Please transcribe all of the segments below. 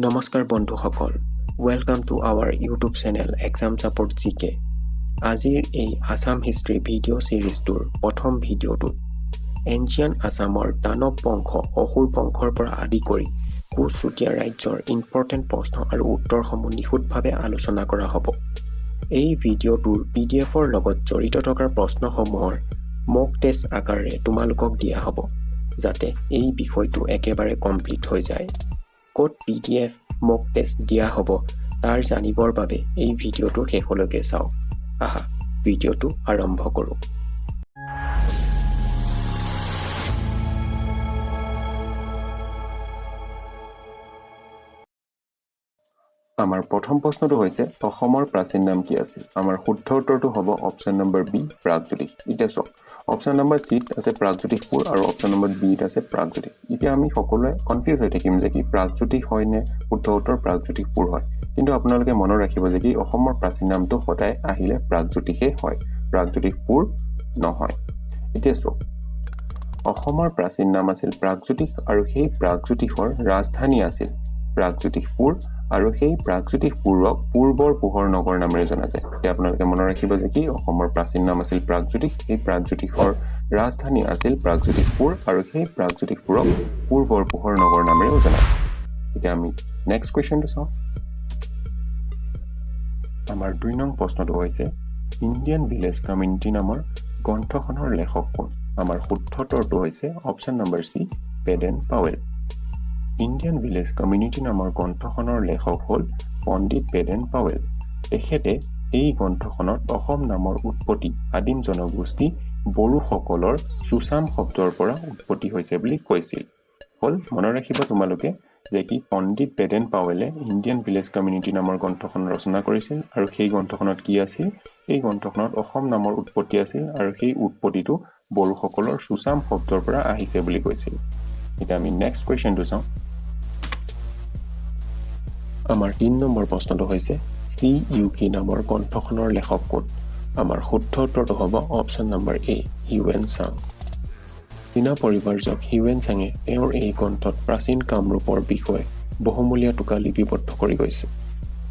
নমস্কাৰ বন্ধুসকল, welcome to our YouTube channel Exam Support GK। আজিৰ এই আছাম হিষ্ট্ৰী ভিডিঅ' ছিৰিজটোৰ প্ৰথম ভিডিঅ'টোত এনচিয়াণ্ট আছামৰ দানৱ বংশ, অসুৰ বংশৰ পৰা আদি কৰি কোচ চুতীয়া ৰাজ্যৰ ইম্পৰ্টেণ্ট প্ৰশ্ন আৰু উত্তৰসমূহ নিখুঁতভাৱে আলোচনা কৰা হ'ব। এই ভিডিঅ'টোৰ পিডিএফৰ লগত জড়িত থকা প্ৰশ্নসমূহৰ মক টেষ্ট আকাৰেৰে তোমালোকক দিয়া হ'ব, যাতে এই বিষয়টো একেবাৰে কমপ্লিট হৈ যায়। ক'ত পিডিএফ মক টেষ্ট দিয়া হ'ব, তাৰ জানিবৰ বাবে এই ভিডিঅ'টো শেষলৈকে চাওক। আহা, ভিডিঅ'টো আৰম্ভ কৰোঁ। আমাৰ প্ৰথম প্ৰশ্নটো হৈছে, অসমৰ প্ৰাচীন নাম কি আছিল? আমাৰ শুদ্ধ উত্তৰটো হ'ব অপশ্যন নম্বৰ বি, প্ৰাগজ্যোতিষ। এতিয়া চাওক, অপশ্যন নম্বৰ চিত আছে প্ৰাগজ্যোতিষপুৰ আৰু অপশ্যন নম্বৰ বিত আছে প্ৰাগজ্যোতিষ। এতিয়া আমি সকলোৱে কনফিউজ হৈ থাকিম যে কি প্ৰাগজ্যোতিষ হয় নে শুদ্ধ উত্তৰ প্ৰাগজ্যোতিষপুৰ হয়। কিন্তু আপোনালোকে মনত ৰাখিব যে কি অসমৰ প্ৰাচীন নামটো সদায় আহিলে প্ৰাগজ্যোতিষেই হয়, প্ৰাগজ্যোতিষপুৰ নহয়। এতিয়া চাওক, অসমৰ প্ৰাচীন নাম আছিল প্ৰাগজ্যোতিষ আৰু সেই প্ৰাগজ্যোতিষৰ ৰাজধানী আছিল প্ৰাগজ্যোতিষপুৰ আৰু সেই প্ৰাগজ্যোতিষপুৰক পূৰ্বৰ পোহৰ নগৰ নামেৰে জনা যায়। এতিয়া আপোনালোকে মনত ৰাখিব যে কি অসমৰ প্ৰাচীন নাম আছিল প্ৰাগজ্যোতিষ, সেই প্ৰাগজ্যোতিষৰ ৰাজধানী আছিল প্ৰাগজ্যোতিষপুৰ আৰু সেই প্ৰাগজ্যোতিষপুৰক পূৰ্বৰ পোহৰ নগৰ নামেৰেও জনা যায়। এতিয়া আমি নেক্সট কুৱেশ্যনটো চাওঁ। আমাৰ 2 নং প্ৰশ্নটো হৈছে, ইণ্ডিয়ান ভিলেজ কমিউনিটি নামৰ গ্ৰন্থখনৰ লেখক কোন? আমাৰ শুদ্ধ উত্তৰটো হৈছে option number C, Baden Powell. Indian village community নামৰ গ্ৰন্থখনৰ লেখক হ'ল পণ্ডিত বেডেন পাৱেল। তেখেতে এই গ্ৰন্থখনত অসম নামৰ উৎপত্তি আদিম জনগোষ্ঠী বড়োসকলৰ চুচাম শব্দৰ পৰা উৎপত্তি হৈছে বুলি কৈছিল। হ'ল, মনত ৰাখিব তোমালোকে যে কি পণ্ডিত বেডেন পাৱেলে ইণ্ডিয়ান ভিলেজ কমিউনিটি নামৰ গ্ৰন্থখন ৰচনা কৰিছিল আৰু সেই গ্ৰন্থখনত কি আছিল? এই গ্ৰন্থখনত অসম নামৰ উৎপত্তি আছিল আৰু সেই উৎপত্তিটো বড়োসকলৰ চুচাম শব্দৰ পৰা আহিছে বুলি কৈছিল। এতিয়া আমি নেক্সট কুৱেশ্যনটো চাওঁ। আমাৰ 3 নম্বৰ প্ৰশ্নটো হৈছে, চি ইউ কি নামৰ গ্ৰন্থখনৰ লেখক কোন? আমাৰ শুদ্ধ উত্তৰটো হ'ব অপশ্যন নম্বৰ এ, হিউৱেন চাং। চীনা পৰিব্ৰাজক হিউৱেন চাঙে তেওঁৰ এই গ্ৰন্থত প্ৰাচীন কামৰূপৰ বিষয়ে বহুমূলীয়া টোকা লিপিবদ্ধ কৰি গৈছে।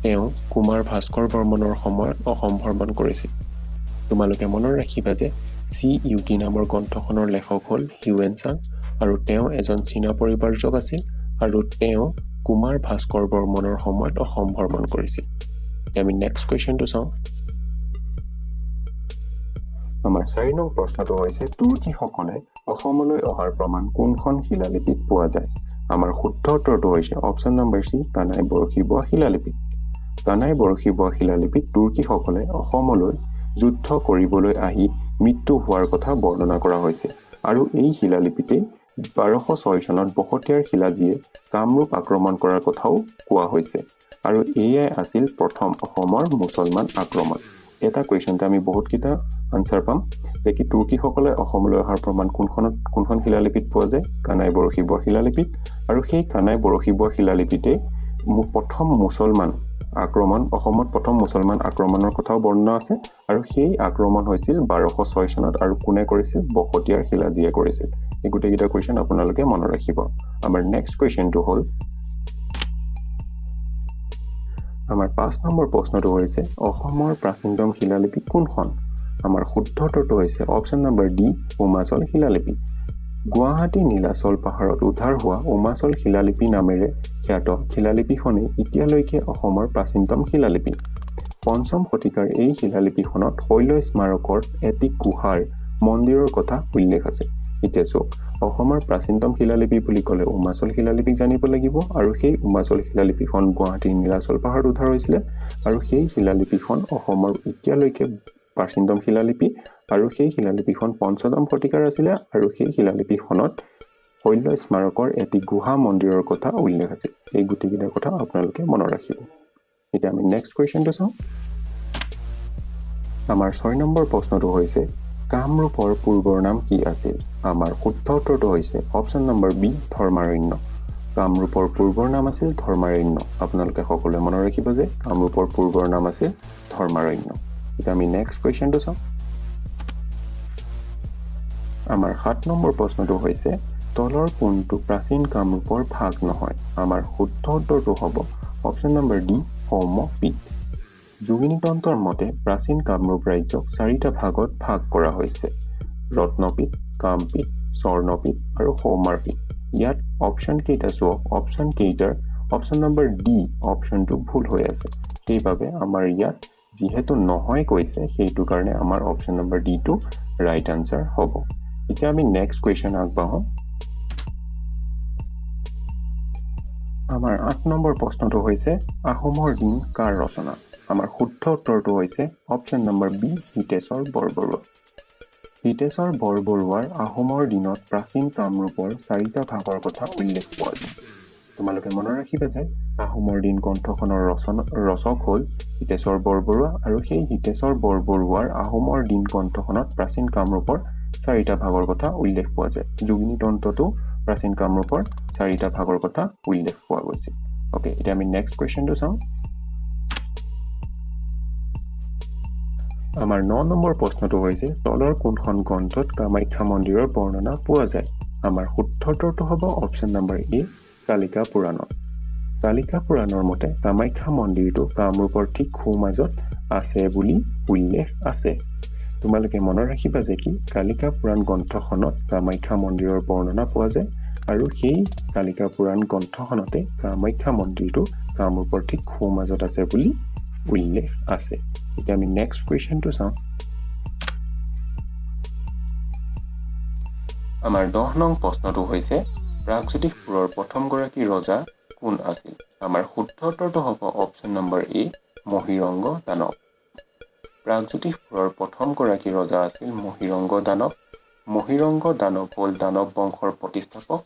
তেওঁ কুমাৰ ভাস্কৰ বৰ্মনৰ সময়ত অসম ভ্ৰমণ কৰিছিল। তোমালোকে মনত ৰাখিবা যে চি ইউ কি নামৰ গ্ৰন্থখনৰ লেখক হ'ল হিউৱেন চাং আৰু তেওঁ এজন চীনা পৰিব্ৰাজক আছিল আৰু তেওঁ কুমাৰ ভাস্কৰ বৰ্মনৰ সময়ত অসম ভ্ৰমণ কৰিছিল। এতিয়া আমি নেক্সট কুৱেশ্যনটো চাওঁ। আমাৰ 4 নং প্ৰশ্নটো হৈছে, তুৰ্কীসকলে অসমলৈ অহাৰ প্ৰমাণ কোনখন শিলালিপিত পোৱা যায়? আমাৰ শুদ্ধ উত্তৰটো হৈছে অপশ্যন নম্বৰ চি, কানাই বৰশী বোৱা শিলালিপিত। কানাই বৰশী বোৱা শিলালিপিত তুৰ্কীসকলে অসমলৈ যুদ্ধ কৰিবলৈ আহি মৃত্যু হোৱাৰ কথা বৰ্ণনা কৰা হৈছে আৰু এই শিলালিপিতেই 1206 চনত বখতিয়াৰ খিলজীয়ে কামৰূপ আক্ৰমণ কৰাৰ কথাও কোৱা হৈছে আৰু এয়াই আছিল প্ৰথম অসমৰ মুছলমান আক্ৰমণ। এটা কুৱেশ্যনতে আমি বহুতকেইটা আনচাৰ পাম যে কি তুৰ্কীসকলে অসমলৈ অহাৰ প্ৰমাণ কোনখন শিলালিপিত পোৱা যায়? কানাই বৰশী বোৱা শিলালিপিত। আৰু সেই কানাই বৰশী বোৱা শিলালিপিতেই প্ৰথম মুছলমান আক্ৰমণ, অসমত প্ৰথম মুছলমান আক্ৰমণৰ কথাও বৰ্ণনা আছে আৰু সেই আক্ৰমণ হৈছিল 1206 চনত আৰু কোনে কৰিছিল? বখতিয়াৰ খিলজীয়ে কৰিছিল। এই গোটেইকেইটা কুৱেশ্যন আপোনালোকে মনত ৰাখিব। আমাৰ নেক্সট কুৱেশ্যনটো হ'ল, আমাৰ 5 নম্বৰ প্ৰশ্নটো হৈছে, অসমৰ প্ৰাচীনতম শিলালিপি কোনখন? আমাৰ শুদ্ধ উত্তৰটো হৈছে অপশ্যন নম্বৰ ডি, উমাচল শিলালিপি। গুৱাহাটী নীলাচল পাহাৰত উদ্ধাৰ হোৱা উমাচল শিলালিপি নামেৰে খ্যাত শিলালিপিখনেই এতিয়ালৈকে অসমৰ প্ৰাচীনতম শিলালিপি। পঞ্চম শতিকাৰ এই শিলালিপিখনত শৈল স্মাৰকৰ এটি গুহাৰ মন্দিৰৰ কথা উল্লেখ আছে। এতিয়া চাওক, অসমৰ প্ৰাচীনতম শিলালিপি বুলি ক'লে উমাচল শিলালিপিক জানিব লাগিব আৰু সেই উমাচল শিলালিপিখন গুৱাহাটীৰ নীলাচল পাহাৰত উদ্ধাৰ হৈছিলে আৰু সেই শিলালিপিখন অসমৰ এতিয়ালৈকে প্ৰাচীনতম শিলালিপি আৰু সেই শিলালিপিখন পঞ্চদশ শতিকাৰ আছিলে আৰু সেই শিলালিপিখনত শৈল স্মাৰকৰ এটি গুহা মন্দিৰৰ কথা উল্লেখ আছিল। এই গোটেইকেইটা কথা আপোনালোকে মনত ৰাখিব। এতিয়া আমি নেক্সট কুৱেশ্যনটো চাওঁ। আমাৰ 6 নম্বৰ প্ৰশ্নটো হৈছে, কামৰূপৰ পূৰ্বৰ নাম কি আছিল? আমাৰ শুদ্ধ উত্তৰটো হৈছে অপশ্যন নম্বৰ বি, ধৰ্মাৰণ্য। কামৰূপৰ পূৰ্বৰ নাম আছিল ধৰ্মাৰণ্য। আপোনালোকে সকলোৱে মনত ৰাখিব যে কামৰূপৰ পূৰ্বৰ নাম আছিল ধৰ্মাৰণ্য। এতিয়া আমি নেক্সট কুৱেশ্যনটো চাওঁ। আমাৰ 7 নম্বৰ প্ৰশ্নটো হৈছে, তলৰ কোনটো প্ৰাচীন কামৰূপৰ ভাগ নহয়? আমাৰ শুদ্ধ উত্তৰটো হ'ব অপশ্যন নম্বৰ ডি, সৌম্যপীঠ। যোগিনীতন্ত্ৰৰ মতে প্ৰাচীন কামৰূপ ৰাজ্যক চাৰিটা ভাগত ভাগ কৰা হৈছে: ৰত্নপীঠ, কামপীঠ, স্বৰ্ণপীঠ আৰু সৌমাৰপীঠ। ইয়াত অপশ্যন কেইটা চাওক, অপশ্যন কেইটাৰ অপশ্যন নম্বৰ ডি অপশ্যনটো ভুল হৈ আছে। সেইবাবে আমাৰ ইয়াত যিহেতু নহয় কৈছে, সেইটো কাৰণে আমাৰ অপশ্যন নম্বৰ ডিটো ৰাইট আনচাৰ হ'ব। এতিয়া আমি নেক্সট কুৱেশ্যন আগবাঢ়োঁ। আমাৰ 8 নম্বৰ প্ৰশ্নটো হৈছে, আহোমৰ দিন কাৰ ৰচনা? আমাৰ শুদ্ধ উত্তৰটো হৈছে option number B, Hiteswar Borbora. Hiteswar বৰবৰুৱাৰ আহোমৰ দিনত প্ৰাচীন কামৰূপৰ চাৰিটা ভাগৰ কথা উল্লেখ পোৱা যায়। তোমালোকে মনত ৰাখিবা যে আহোমৰ দিন গ্ৰন্থখনৰ ৰচক হ'ল হিতেশ্বৰ বৰবৰুৱা আৰু সেই হিতেশ্বৰ বৰবৰুৱাৰ আহোমৰ দিন গ্ৰন্থখনত প্ৰাচীন কামৰূপৰ চাৰিটা ভাগৰ কথা উল্লেখ পোৱা যায়। যোগিনী তন্ত্ৰতো প্ৰাচীন কামৰূপৰ চাৰিটা ভাগৰ কথা উল্লেখ পোৱা গৈছিল। অ'কে, এতিয়া আমি নেক্সট কুৱেশ্যনটো চাওঁ। আমাৰ 9 নম্বৰ প্ৰশ্নটো হৈছে, তলৰ কোনখন গ্ৰন্থত কামাখ্যা মন্দিৰৰ বৰ্ণনা পোৱা যায়? আমাৰ শুদ্ধ উত্তৰটো হ'ব অপশ্যন নম্বৰ এ, কালিকা পুৰাণত। কালিকা পুৰাণৰ মতে কামাখ্যা মন্দিৰটো কামৰূপৰ ঠিক সোঁমাজত আছে বুলি উল্লেখ আছে। তোমালোকে মনত ৰাখিবা যে কি কালিকা পুৰাণ গ্ৰন্থখনত কামাখ্যা মন্দিৰৰ বৰ্ণনা পোৱা যায় আৰু সেই কালিকা পুৰাণ গ্ৰন্থখনতে কামাখ্যা মন্দিৰটো কামৰূপৰ ঠিক সোঁমাজত আছে বুলি উল্লেখ আছে। এতিয়া আমি নেক্সট কুৱেশ্যনটো চাওঁ। আমাৰ 10 নং প্ৰশ্নটো হৈছে, প্ৰাগজ্যোতিষপুৰৰ প্ৰথমগৰাকী ৰজা কোন আছিল? আমাৰ শুদ্ধ উত্তৰটো হ'ব অপশ্যন নম্বৰ এ, মহিৰংগ দানৱ। প্ৰাগজ্যোতিষপুৰৰ প্ৰথমগৰাকী ৰজা আছিল মহিৰংগ দানৱ। মহিৰংগ দানৱ হ'ল দানৱ বংশৰ প্ৰতিষ্ঠাপক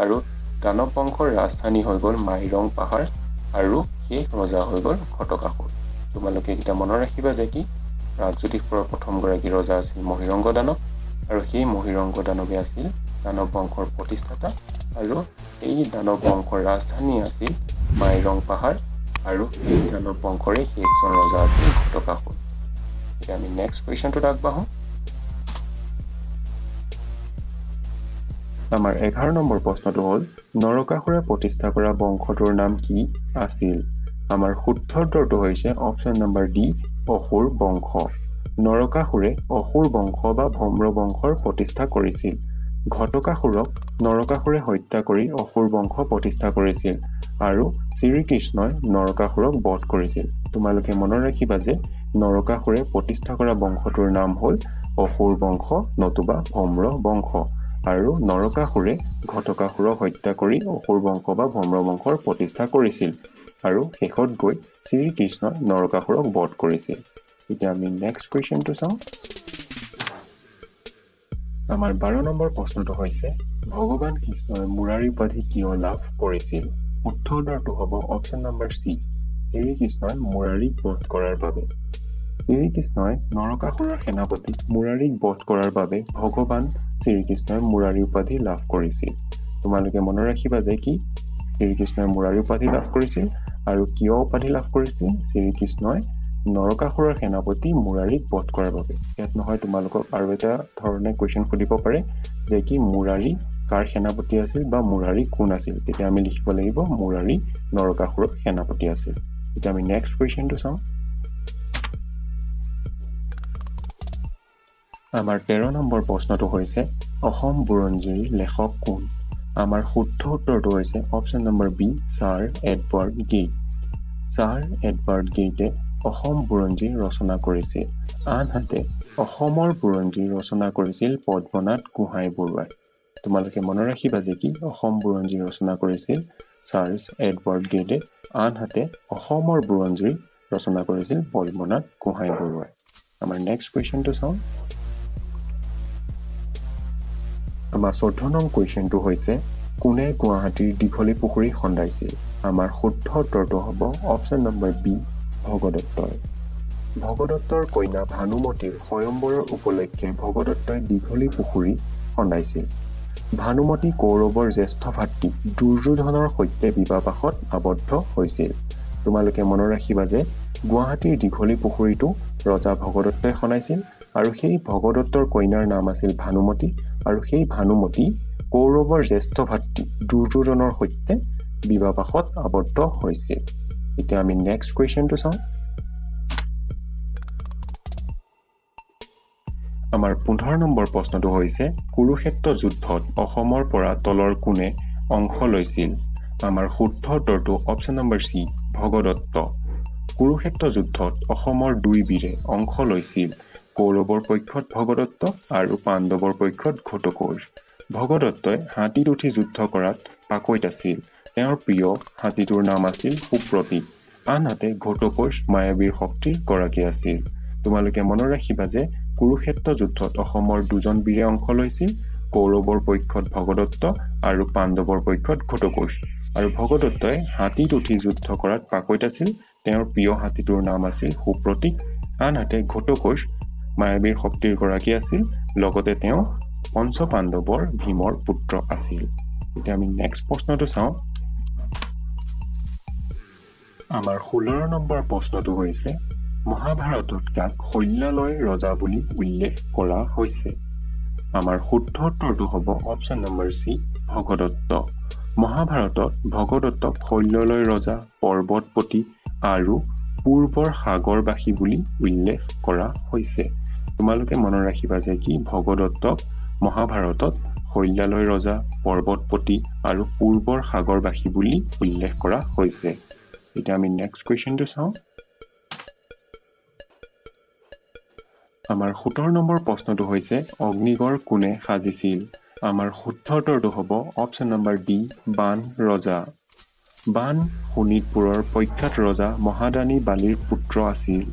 আৰু দানৱ বংশৰ ৰাজধানী হৈ গ'ল মাইৰং পাহাৰ আৰু শেষ ৰজা হৈ গ'ল ঘটকাসুৰ। তোমালোকে এইকেইটা মনত ৰাখিবা যে কি প্ৰাগজ্যোতিষপুৰৰ প্ৰথমগৰাকী ৰজা আছিল মহিৰংগ দানৱ আৰু সেই মহিৰংগ দানৱে আছিল দানৱ বংশৰ প্ৰতিষ্ঠাতা আৰু এই দানৱ বংশৰ ৰাজধানী আছিল মাইৰং পাহাৰ আৰু এই দানৱ বংশৰে শেষজন ৰজা আছিল ঘটকাসুৰ। এতিয়া আমি নেক্সট কুৱেশ্যনটোত আগবাঢ়োঁ। আমাৰ 11 নম্বৰ প্ৰশ্নটো হ'ল, নৰকাসুৰে প্ৰতিষ্ঠা কৰা বংশটোৰ নাম কি আছিল? আমাৰ শুদ্ধ উত্তৰটো হৈছে অপশ্যন নম্বৰ ডি, অসুৰ বংশ। নৰকাসুৰে অসুৰ বংশ বা ভৌম্ৰ বংশৰ প্ৰতিষ্ঠা কৰিছিল। ঘটকাসুৰক নৰকাসুৰে হত্যা কৰি অসুৰ বংশ প্ৰতিষ্ঠা কৰিছিল আৰু শ্ৰীকৃষ্ণই নৰকাসুৰক বধ কৰিছিল। তোমালোকে মনত ৰাখিবা যে নৰকাসুৰে প্ৰতিষ্ঠা কৰা বংশটোৰ নাম হ'ল অসুৰ বংশ নতুবা ভৌম্ৰ বংশ আৰু নৰকাসুৰে ঘটকাসুৰক হত্যা কৰি অসুৰ বংশ বা ভৌম্ৰ বংশৰ প্ৰতিষ্ঠা কৰিছিল আৰু শেষত গৈ শ্ৰীকৃষ্ণই নৰকাসুৰক বধ কৰিছিল। এতিয়া আমি নেক্সট কুৱেশ্যনটো চাওঁ। আমাৰ 12 নম্বৰ প্ৰশ্নটো হৈছে, ভগৱান কৃষ্ণই মুৰাৰী উপাধি কিয় লাভ কৰিছিল? শুদ্ধ উত্তৰটো হ'ব অপশ্যন নম্বৰ চি, শ্ৰীকৃষ্ণই মুৰাৰীক বধ কৰাৰ বাবে। শ্ৰীকৃষ্ণই নৰকাসুৰৰ সেনাপতি মুৰাৰীক বধ কৰাৰ বাবে ভগৱান শ্ৰীকৃষ্ণই মুৰাৰী উপাধি লাভ কৰিছিল। তোমালোকে মনত ৰাখিবা যে কি শ্ৰীকৃষ্ণই মুৰাৰী উপাধি লাভ কৰিছিল আৰু কিয় উপাধি লাভ কৰিছিল? শ্ৰীকৃষ্ণই নৰকাসুৰৰ সেনাপতি মুৰাৰীক বধ কৰাৰ বাবে। ইয়াত নহয় তোমালোকক আৰু এটা ধৰণে কুৱেশ্যন সুধিব পাৰে যে কি মুৰাৰী কাৰ সেনাপতি আছিল বা মুৰাৰী কোন আছিল, তেতিয়া আমি লিখিব লাগিব মুৰাৰী নৰকাসুৰৰ সেনাপতি আছিল। এতিয়া আমি নেক্সট কুৱেশ্যনটো চাওঁ। আমাৰ 13 নম্বৰ প্ৰশ্নটো হৈছে, অসম বুৰঞ্জীৰ লেখক কোন? আমাৰ শুদ্ধ উত্তৰটো হৈছে option number B, sir Edward Gait. Sir Edward গেইটে Assam বুৰঞ্জী ৰচনা কৰিছিল। আনহাতে অসমৰ বুৰঞ্জী ৰচনা কৰিছিল পদ্মনাথ গোহাঁই বৰুৱাই। তোমালোকে মনত ৰাখিবা যে কি অসম বুৰঞ্জী ৰচনা কৰিছিল ছাৰ এডৱাৰ্ড গেইটে, আনহাতে অসমৰ বুৰঞ্জী ৰচনা কৰিছিল পদ্মনাথ গোহাঁই বৰুৱাই। আমাৰ নেক্সট কুৱেশ্যনটো চাওঁ। আমাৰ 14 নং কুৱেশ্যনটো হৈছে, কোনে গুৱাহাটীৰ দীঘলী পুখুৰী খন্দাইছিল? আমাৰ শুদ্ধ উত্তৰটো হ'ব অপশ্যন নম্বৰ বি, ভগদত্তই। ভগদত্তৰ কন্যা ভানুমতীৰ স্বয়ম্বৰৰ উপলক্ষে ভগদত্তই দীঘলী পুখুৰী খন্দাইছিল। ভানুমতী কৌৰৱৰ জ্যেষ্ঠ ভাতৃ দুৰ্যোধনৰ সৈতে বিবাহপাশত আবদ্ধ হৈছিল। তোমালোকে মনত ৰাখিবা যে গুৱাহাটীৰ দীঘলী পুখুৰীটো ৰজা ভগদত্তই খন্দাইছিল আৰু সেই ভগদত্তৰ কন্যাৰ নাম আছিল ভানুমতী আৰু সেই ভানুমতী কৌৰৱৰ জ্যেষ্ঠ ভাতৃ দুৰ্যোধনৰ সৈতে বিবাহপাশত আবদ্ধ হৈছিল। এতিয়া আমি নেক্সট কুৱেশ্যনটো চাওঁ। আমাৰ 15 নম্বৰ প্ৰশ্নটো হৈছে, কুৰুক্ষেত্ৰ যুদ্ধত অসমৰ পৰা তলৰ কোনে অংশ লৈছিল? আমাৰ শুদ্ধ উত্তৰটো option number C, Bhagadatta. Kurukshetra যুদ্ধত অসমৰ দুই বীৰে অংশ লৈছিল, কৌৰৱৰ পক্ষত ভগদত্ত আৰু পাণ্ডৱৰ পক্ষত ঘটোৎকচ। ভগদত্তই হাতীত উঠি যুদ্ধ কৰাত পাকৈত আছিল। তেওঁৰ প্ৰিয় হাতীটোৰ নাম আছিল সুপ্ৰতীক। আনহাতে ঘটোৎকচ মায়াবীৰ শক্তিৰ গৰাকী আছিল। তোমালোকে মনত ৰাখিবা যে কুৰুক্ষেত্ৰ যুদ্ধত অসমৰ দুজন বীৰে অংশ লৈছিল, কৌৰৱৰ পক্ষত ভগদত্ত আৰু পাণ্ডৱৰ পক্ষত ঘটোৎকচ। আৰু ভগদত্তই হাতীত উঠি যুদ্ধ কৰাত পাকৈত আছিল। তেওঁৰ প্ৰিয় হাতীটোৰ নাম আছিল সুপ্ৰতীক। আনহাতে ঘটোৎকচ মায়াবীৰ শক্তিৰ গৰাকী আছিল, লগতে তেওঁ পঞ্চপাণ্ডৱৰ ভীমৰ পুত্ৰ আছিল। এতিয়া আমি নেক্সট প্ৰশ্নটো চাওঁ। আমাৰ 16 নম্বৰ প্ৰশ্নটো হৈছে, মহাভাৰতত কাক শল্যালয় ৰজা বুলি উল্লেখ কৰা হৈছে? আমাৰ শুদ্ধ উত্তৰটো হ'ব অপশ্যন নম্বৰ চি, ভগদত্ত। মহাভাৰতত ভগদত্তক শল্যালয় ৰজা, পৰ্বতপতি আৰু পূৰ্বৰ সাগৰবাসী বুলি উল্লেখ কৰা হৈছে। তোমালোকে মনত ৰাখিবা যে কি ভগদত্তক মহাভাৰতত শল্যালয় ৰজা, পৰ্বতপতি আৰু পূৰ্বৰ সাগৰবাসী বুলি উল্লেখ কৰা হৈছে। এতিয়া আমি নেক্সট কুৱেশ্যনটো চাওঁ। আমাৰ 17 নম্বৰ প্ৰশ্নটো হৈছে, অগ্নিগড় কোনে সাজিছিল? আমাৰ শুদ্ধ উত্তৰটো হ'ব অপশ্যন নম্বৰ ডি, বান ৰজা। বান শোণিতপুৰৰ প্ৰখ্যাত ৰজা মহাদানী বালিৰ পুত্ৰ আছিল।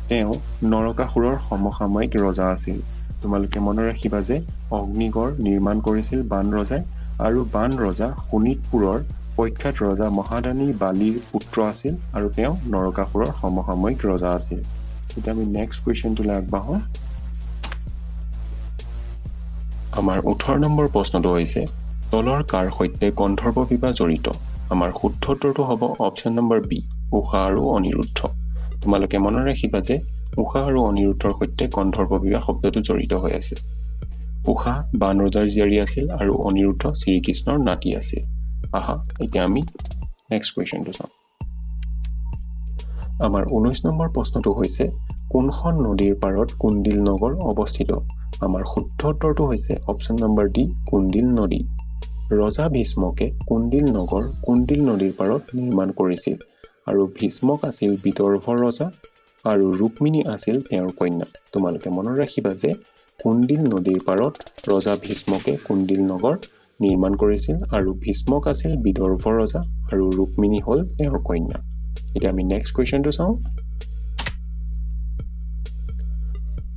তেওঁ নৰকাসুৰৰ সমসাময়িক ৰজা আছিল। তোমালোকে মনত ৰাখিবা যে অগ্নিগড় নিৰ্মাণ কৰিছিল বান ৰজাই আৰু বান ৰজা শোণিতপুৰৰ প্ৰখ্যাত ৰজা মহাদানী বালিৰ পুত্ৰ আছিল আৰু তেওঁ নৰকাসুৰৰ সমসাময়িক ৰজা আছিল। এতিয়া আমি নেক্সট কুৱেশ্যনটোলৈ আগবাঢ়োঁ। আমাৰ 18 নম্বৰ প্ৰশ্নটো হৈছে, তলৰ কাৰ সৈতে গন্ধৰ্ব বিবাহ জড়িত? আমাৰ শুদ্ধ উত্তৰটো হ'ব অপশ্যন নম্বৰ বি, ঊষা আৰু অনিৰুদ্ধ। তোমালোকে মনত ৰাখিবা যে ঊষা আৰু অনিৰুদ্ধৰ সৈতে গন্ধৰ্ব বিবাহ শব্দটো জড়িত হৈ আছে। ঊষা বান ৰজাৰ জীয়াৰী আছিল আৰু অনিৰুদ্ধ শ্ৰীকৃষ্ণৰ নাতি আছিল। আহা, এতিয়া আমি নেক্সট কুৱেশ্যনটো চাওঁ। আমাৰ 19 নম্বৰ প্ৰশ্নটো হৈছে, কোনখন নদীৰ পাৰত কুণ্ডিল নগৰ অৱস্থিত? আমাৰ শুদ্ধ উত্তৰটো হৈছে অপশ্যন নম্বৰ ডি, কুণ্ডিল নদী। ৰজা ভীষ্মকে কুণ্ডিল নগৰ কুণ্ডিল নদীৰ পাৰত নিৰ্মাণ কৰিছিল আৰু ভীষ্মক আছিল বিদৰ্ভৰ ৰজা আৰু ৰুক্মিণী আছিল তেওঁৰ কন্যা। তোমালোকে মনত ৰাখিবা যে কুণ্ডিল নদীৰ পাৰত ৰজা ভীষ্মকে কুণ্ডিল নগৰ নিৰ্মাণ কৰিছিল আৰু ভীষ্মক আছিল বিদৰ্ভৰ ৰজা আৰু ৰুক্মিণী হ'ল তেওঁৰ কন্যা। এতিয়া আমি নেক্সট কুৱেশ্যনটো চাওঁ।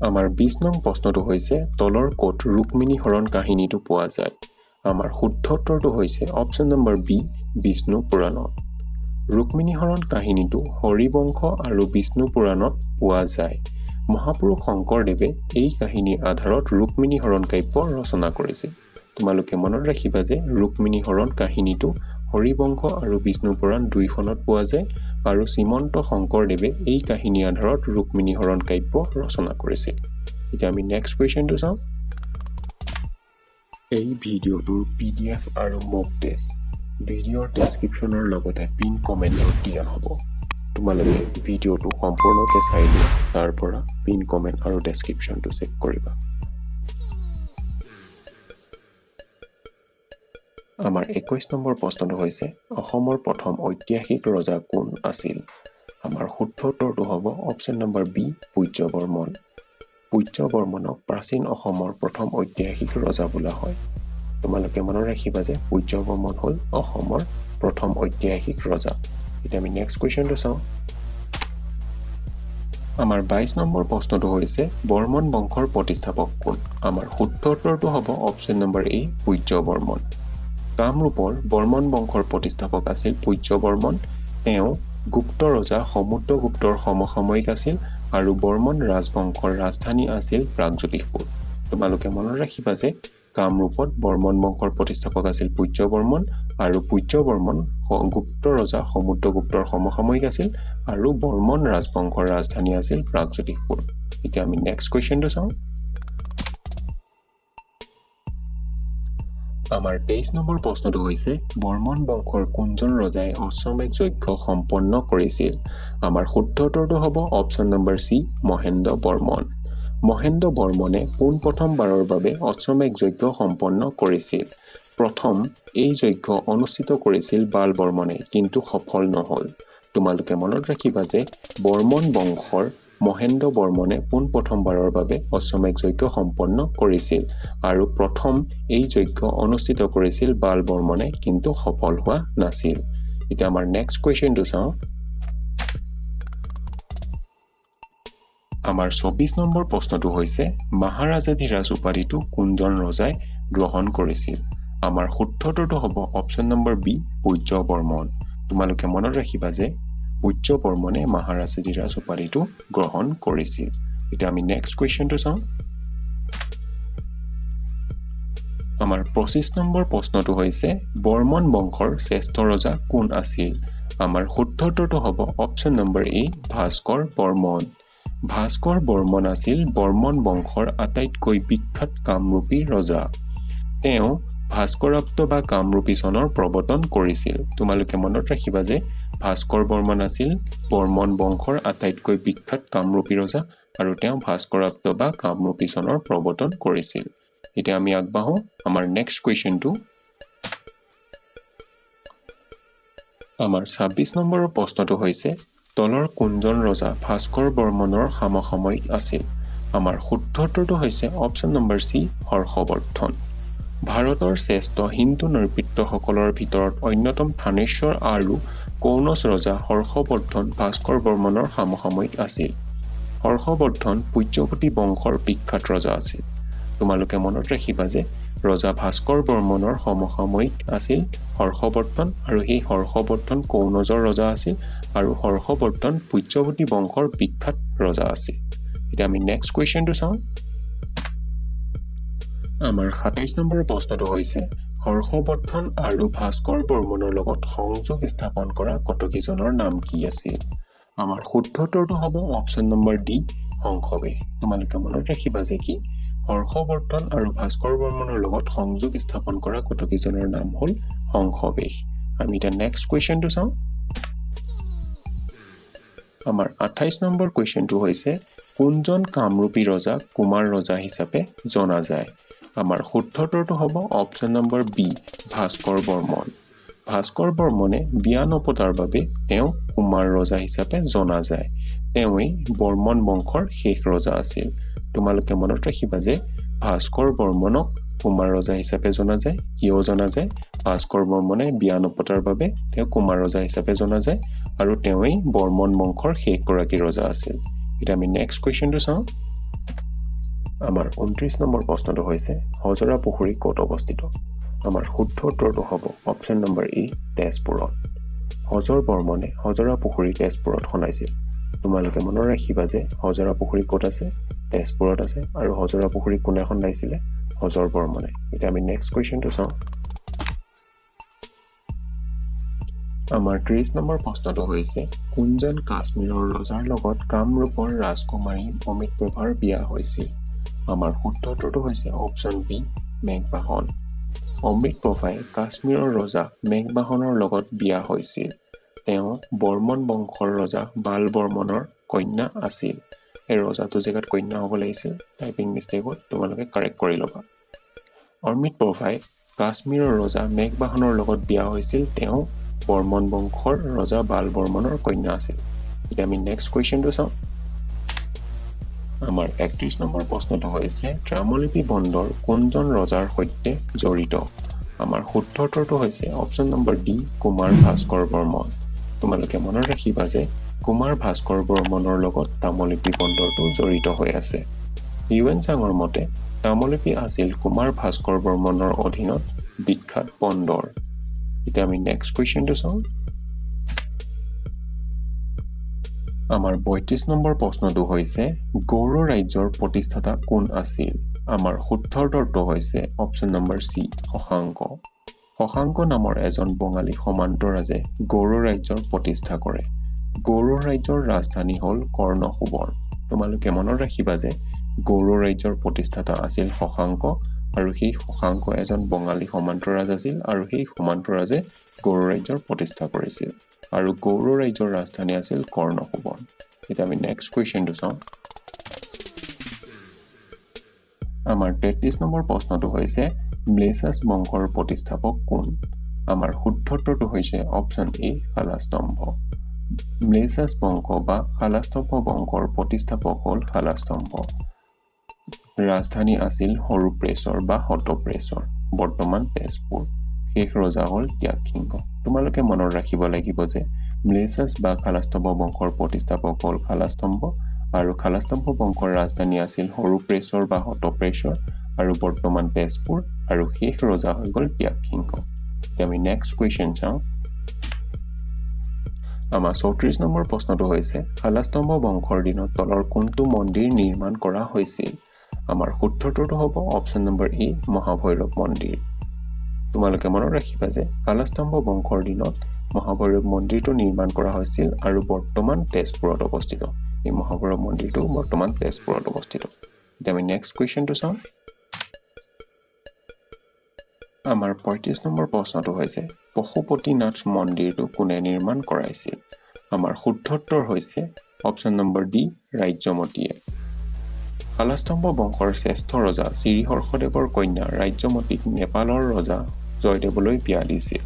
আমাৰ 20 নং প্ৰশ্নটো হৈছে, তলৰ ক'ত ৰুক্মিণী হৰণ কাহিনীটো পোৱা যায়? আমাৰ শুদ্ধ উত্তৰটো হৈছে অপশ্যন নম্বৰ বি, বিষ্ণু পুৰাণত। ৰুক্মিণী হৰণ কাহিনীটো হৰিবংশ আৰু বিষ্ণু পুৰাণত পোৱা যায়। মহাপুৰুষ শংকৰদেৱে এই কাহিনীৰ আধাৰত ৰুক্মিণী হৰণ কাব্য ৰচনা কৰিছিল। তোমালোকে মনত ৰাখিবা যে ৰুক্মিণী হৰণ কাহিনীটো হৰিবংশ আৰু বিষ্ণু পুৰাণ দুইখনত পোৱা যায় আৰু শ্ৰীমন্ত শংকৰদেৱে এই কাহিনীৰ আধাৰত ৰুক্মিণী হৰণ কাব্য ৰচনা কৰিছিল। এতিয়া আমি নেক্সট কুৱেশ্যনটো চাওঁ। এই ভিডিঅ'টোৰ PDF আৰু মক টেষ্ট ভিডিঅ'ৰ ডেছক্ৰিপশ্যনৰ লগতে পিন কমেণ্টত দিয়া হ'ব। তোমালোকে ভিডিঅ'টো সম্পূৰ্ণকৈ চাই লোৱা, তাৰ পৰা পিন কমেণ্ট আৰু ডেছক্ৰিপশ্যনটো চেক কৰিবা। আমাৰ 21 নম্বৰ প্ৰশ্নটো হৈছে, অসমৰ প্ৰথম ঐতিহাসিক ৰজা কোন আছিল? আমাৰ শুদ্ধ উত্তৰটো হ'ব অপশ্যন নম্বৰ বি, পূজ্যবৰ্মন। পূজ্যবৰ্মনক প্ৰাচীন অসমৰ প্ৰথম ঐতিহাসিক ৰজা বোলা হয়। তোমালোকে মনত ৰাখিবা যে পূজ্যবৰ্মন হ'ল অসমৰ প্ৰথম ঐতিহাসিক ৰজা। এতিয়া আমি নেক্সট কুৱেশ্যনটো চাওঁ। আমাৰ 22 নম্বৰ প্ৰশ্নটো হৈছে, বৰ্মন বংশৰ প্ৰতিষ্ঠাপক কোন? আমাৰ শুদ্ধ উত্তৰটো হ'ব অপশ্যন নম্বৰ এ, পূজ্যবৰ্মন। কামৰূপৰ বৰ্মন বংশৰ প্ৰতিষ্ঠাপক আছিল পূজ্যবৰ্মন। তেওঁ গুপ্ত ৰজা সমুদ্ৰগুপ্তৰ সমসাময়িক আছিল আৰু বৰ্মন ৰাজবংশৰ ৰাজধানী আছিল প্ৰাগজ্যোতিষপুৰ। তোমালোকে মনত ৰাখিবা যে কামৰূপত বৰ্মন বংশৰ প্ৰতিষ্ঠাপক আছিল পূজ্যবৰ্মন আৰু পূজ্যবৰ্মন গুপ্ত ৰজা সমুদ্ৰগুপ্তৰ সমসাময়িক আছিল আৰু বৰ্মন ৰাজবংশৰ ৰাজধানী আছিল প্ৰাগজ্যোতিষপুৰ। এতিয়া আমি নেক্সট কুৱেশ্যনটো চাওঁ। আমাৰ 23 নম্বৰ প্ৰশ্নটো হৈছে, বৰ্মন বংশৰ কোনজন ৰজাই অশ্বমেধ যজ্ঞ সম্পন্ন কৰিছিল? আমাৰ শুদ্ধ উত্তৰটো হ'ব option number C, Mahendra Barman. Mahendra বৰ্মনে পোনপ্ৰথমবাৰৰ বাবে অশ্বমেধ যজ্ঞ সম্পন্ন কৰিছিল। প্ৰথম এই যজ্ঞ অনুষ্ঠিত কৰিছিল বাল বৰ্মনে, কিন্তু সফল নহ'ল। তোমালোকে মনত ৰাখিবা যে বৰ্মন বংশৰ মহেন্দ্ৰ বৰ্মনে পোনপ্ৰথমবাৰৰ বাবে অশ্বমেধ যজ্ঞ সম্পন্ন কৰিছিল আৰু প্ৰথম এই যজ্ঞ অনুষ্ঠিত কৰিছিল বাল বৰ্মনে, কিন্তু সফল হোৱা নাছিল। এতিয়া আমাৰ নেক্সট কুৱেশ্যনটো চাওঁ। আমাৰ 24 নম্বৰ প্ৰশ্নটো হৈছে, মহাৰাজাধিৰাজ উপাধিটো কোনজন ৰজাই গ্ৰহণ কৰিছিল? আমাৰ শুদ্ধ উত্তৰটো হ'ব অপশ্যন নম্বৰ বি, পূজ্য বৰ্মন। তোমালোকে মনত ৰাখিবা যে পূজ্য বৰ্মনে মহাৰাজাধিৰাজ উপাধিটো গ্ৰহণ কৰিছিল। এতিয়া আমি নেক্সট কুৱেশ্যনটো চাওঁ। আমাৰ 25 নম্বৰ প্ৰশ্নটো হৈছে, বৰ্মন বংশৰ শ্ৰেষ্ঠ ৰজা কোন আছিল? আমাৰ শুদ্ধ উত্তৰটো হ'ব option number A, Bhaskar Barman. Bhaskar Barman আছিল বৰ্মন বংশৰ আটাইতকৈ বিখ্যাত কামৰূপী ৰজা। তেওঁ ভাস্কৰাব্দ বা কামৰূপী চনৰ প্ৰৱৰ্তন কৰিছিল। তোমালোকে মনত ৰাখিবা যে ভাস্কৰ বৰ্মন আছিল বৰ্মন বংশৰ আটাইতকৈ বিখ্যাত কামৰূপী ৰজা আৰু তেওঁ ভাস্কৰাব্দ বা কামৰূপী চনৰ প্ৰৱৰ্তন কৰিছিল। এতিয়া আমি আগবাঢ়ো আমাৰ নেক্সট কুৱেশ্যনটো। আমাৰ 26 নম্বৰৰ প্ৰশ্নটো হৈছে, তলৰ কোনজন ৰজা ভাস্কৰ বৰ্মনৰ সমসাময়িক আছিল? আমাৰ শুদ্ধ উত্তৰটো হৈছে অপশ্যন নম্বৰ চি, হৰ্ষবৰ্ধন। ভাৰতৰ শ্ৰেষ্ঠ হিন্দু নৃপত্যসকলৰ ভিতৰত অন্যতম থানেশ্বৰ আৰু কৌনজ ৰজা হৰ্ষবৰ্ধন ভাস্কৰ বৰ্মনৰ সমসাময়িক আছিল। হৰ্ষবৰ্ধন পূজ্যপতি বংশৰ বিখ্যাত ৰজা আছিল। তোমালোকে মনত ৰাখিবা যে ৰজা ভাস্কৰ বৰ্মনৰ সমসাময়িক আছিল হৰ্ষবৰ্ধন আৰু সেই হৰ্ষবৰ্ধন কৌনজৰ ৰজা আছিল আৰু হৰ্ষবৰ্ধন পূজ্যপতি বংশৰ বিখ্যাত ৰজা আছিল। এতিয়া আমি নেক্সট কুৱেশ্যনটো চাওঁ। আমাৰ 27 নম্বৰৰ প্ৰশ্নটো হৈছে, হৰ্ষবৰ্ধন আৰু ভাস্কৰ বৰ্মনৰ লগত সংযোগ স্থাপন কৰা কটকীজনৰ নাম কি আছিল? আমাৰ শুদ্ধ উত্তৰটো হ'ব অপশ্যন নম্বৰ ডি, হংসবেশ। তোমালোকে মনত ৰাখিবা যে কি হৰ্ষবৰ্ধন আৰু ভাস্কৰ বৰ্মনৰ লগত সংযোগ স্থাপন কৰা কটকীজনৰ নাম হ'ল হংসবেশ। আমি এতিয়া নেক্সট কুৱেশ্যনটো চাওঁ। আমাৰ 28 নম্বৰ কুৱেশ্যনটো হৈছে, কোনজন কামৰূপী ৰজা কুমাৰ ৰজা হিচাপে জনা যায়? আমাৰ শুদ্ধ উত্তৰটো হ'ব option number B, Bhaskar Barman. Bhaskar বৰ্মনে বিয়া নপতাৰ বাবে তেওঁ কুমাৰ ৰজা হিচাপে জনা যায়। তেওঁৱেই বৰ্মন বংশৰ শেষ ৰজা আছিল। তোমালোকে মনত ৰাখিবা যে ভাস্কৰ বৰ্মনক কুমাৰ ৰজা হিচাপে জনা যায়। কিয় জনা যায়? ভাস্কৰ বৰ্মনে বিয়া নপতাৰ বাবে তেওঁ কুমাৰ ৰজা হিচাপে জনা যায় আৰু তেওঁৱেই বৰ্মন বংশৰ শেষগৰাকী ৰজা আছিল। এতিয়া আমি নেক্সট কুৱেশ্যনটো চাওঁ। আমাৰ 29 নম্বৰ প্ৰশ্নটো হৈছে, হজৰা পুখুৰী ক'ত অৱস্থিত? আমাৰ শুদ্ধ উত্তৰটো হ'ব অপশ্যন নম্বৰ এ, তেজপুৰত। হজৰ বৰ্মনে হজৰা পুখুৰী তেজপুৰত খন্দাইছিল। তোমালোকে মনত ৰাখিবা যে হজৰা পুখুৰী ক'ত আছে? তেজপুৰত আছে। আৰু হজৰা পুখুৰী কোনে খন্দাইছিলে? হজৰ বৰ্মনে। এতিয়া আমি নেক্সট কুৱেশ্যনটো চাওঁ। আমাৰ 30 নম্বৰ প্ৰশ্নটো হৈছে, কোনজন কাশ্মীৰৰ ৰজাৰ লগত কামৰূপৰ ৰাজকুমাৰী অমৃত প্ৰভাৰ বিয়া হৈছিল? আমাৰ শুদ্ধ উত্তৰটো হৈছে অপশ্যন বি, মেঘবাহন। অমৃত প্ৰভাই কাশ্মীৰৰ ৰজা মেঘবাহনৰ লগত বিয়া হৈছিল। তেওঁ বৰ্মন বংশৰ ৰজা বাল বৰ্মনৰ কন্যা আছিল। এই ৰজাটো জেগাত কন্যা হ'ব লাগিছিল, টাইপিং মিষ্টেকত তোমালোকে কাৰেক্ট কৰি ল'বা। অমৃত প্ৰভাই কাশ্মীৰৰ ৰজা মেঘবাহনৰ লগত বিয়া হৈছিল। তেওঁ বৰ্মন বংশৰ ৰজা বাল বৰ্মনৰ কন্যা আছিল। এতিয়া আমি নেক্সট কুৱেশ্যনটো চাওঁ। আমাৰ 31 নম্বৰ প্ৰশ্নটো হৈছে, তাম্ৰলিপি বন্দৰ কোনজন ৰজাৰ সৈতে জড়িত? আমাৰ শুদ্ধ উত্তৰটো হৈছে option number D, Kumar Bhaskar Barman. তোমালোকে মনত ৰাখিবা যে কুমাৰ ভাস্কৰ বৰ্মনৰ লগত তাম্ৰলিপি বন্দৰটো জড়িত হৈ আছে। হিউৱেন চাঙৰ মতে তাম্ৰলিপি আছিল কুমাৰ ভাস্কৰ বৰ্মনৰ অধীনত বিখ্যাত বন্দৰ। এতিয়া আমি নেক্সট কুৱেশ্যনটো চাওঁ। আমাৰ 32 নম্বৰ প্ৰশ্নটো হৈছে, গৌড় ৰাজ্যৰ প্ৰতিষ্ঠাতা কোন আছিল? আমাৰ শুদ্ধ উত্তৰটো হৈছে option number C, Shashank. Shashank নামৰ এজন বঙালী সমান্তৰাজে গৌড় ৰাজ্যৰ প্ৰতিষ্ঠা কৰে। গৌড় ৰাজ্যৰ ৰাজধানী হ'ল কৰ্ণসুবৰ। তোমালোকে মনত ৰাখিবা যে গৌড় ৰাজ্যৰ প্ৰতিষ্ঠাতা আছিল শশাংক আৰু সেই শশাংক এজন বঙালী সমান্তৰাজ আছিল আৰু সেই সমান্তৰাজে গৌড় ৰাজ্যৰ প্ৰতিষ্ঠা কৰিছিল আৰু গৌড় ৰাজ্যৰ ৰাজধানী আছিল কৰ্ণসুবৰ্ণ। এতিয়া আমি নেক্সট কুৱেশ্যনটো চাওঁ। আমাৰ 33 নম্বৰ প্ৰশ্নটো হৈছে ম্লেছাছ বংশৰ প্ৰতিষ্ঠাপক কোন? আমাৰ শুদ্ধ উত্তৰটো হৈছে অপশ্যন এ শালাস্তম্ভ। ম্লেছাছ বংশ বা শালাস্তম্ভ বংশৰ প্ৰতিষ্ঠাপক হ'ল শালাস্তম্ভ। ৰাজধানী আছিল সৰুপ্ৰেশ্বৰ বা হতপ্ৰেশ্বৰ, বৰ্তমান তেজপুৰ। শেষ ৰজা হ'ল ত্যাগসিংহ। তোমালোকে মনত ৰাখিব লাগিব যে ম্লেছাছ বা শালাস্তম্ভ বংশৰ প্ৰতিষ্ঠাপক হ'ল শালাস্তম্ভ আৰু শালাস্তম্ভ বংশৰ ৰাজধানী আছিল সৰুপ্ৰেশ্বৰ বা হতপ্ৰেশ্বৰ আৰু বৰ্তমান তেজপুৰ আৰু শেষ ৰজা হৈ গ'ল ত্যাগসিংহ। এতিয়া আমি নেক্সট কুৱেশ্যন চাওঁ। আমাৰ 34 নম্বৰ প্ৰশ্নটো হৈছে শালাস্তম্ভ বংশৰ দিনত তলৰ কোনটো মন্দিৰ নিৰ্মাণ কৰা হৈছিল? আমাৰ শুদ্ধ উত্তৰটো হ'ব অপশ্যন নম্বৰ এ মহাভৈৰৱ মন্দিৰ। তোমালোকে মনত ৰাখিবা যে শালাস্তম্ভ বংশৰ দিনত মহাভৈৰৱ মন্দিৰটো নিৰ্মাণ কৰা হৈছিল আৰু বৰ্তমান তেজপুৰত অৱস্থিত। এই মহাভৈৰৱ মন্দিৰটো বৰ্তমান তেজপুৰত অৱস্থিত। এতিয়া আমি নেক্সট কুৱেশ্যনটো চাওঁ। আমাৰ 35 নম্বৰ প্ৰশ্নটো হৈছে পশুপতিনাথ মন্দিৰটো কোনে নিৰ্মাণ কৰাইছিল? আমাৰ শুদ্ধ উত্তৰ হৈছে অপশ্যন নম্বৰ ডি ৰাজ্যমতীয়ে। শালাস্তম্ভ বংশৰ শ্ৰেষ্ঠ ৰজা শ্ৰীহৰ্ষদেৱৰ কন্যা ৰাজ্যমতীক নেপালৰ ৰজা জয়দেৱলৈ বিয়া দিছিল।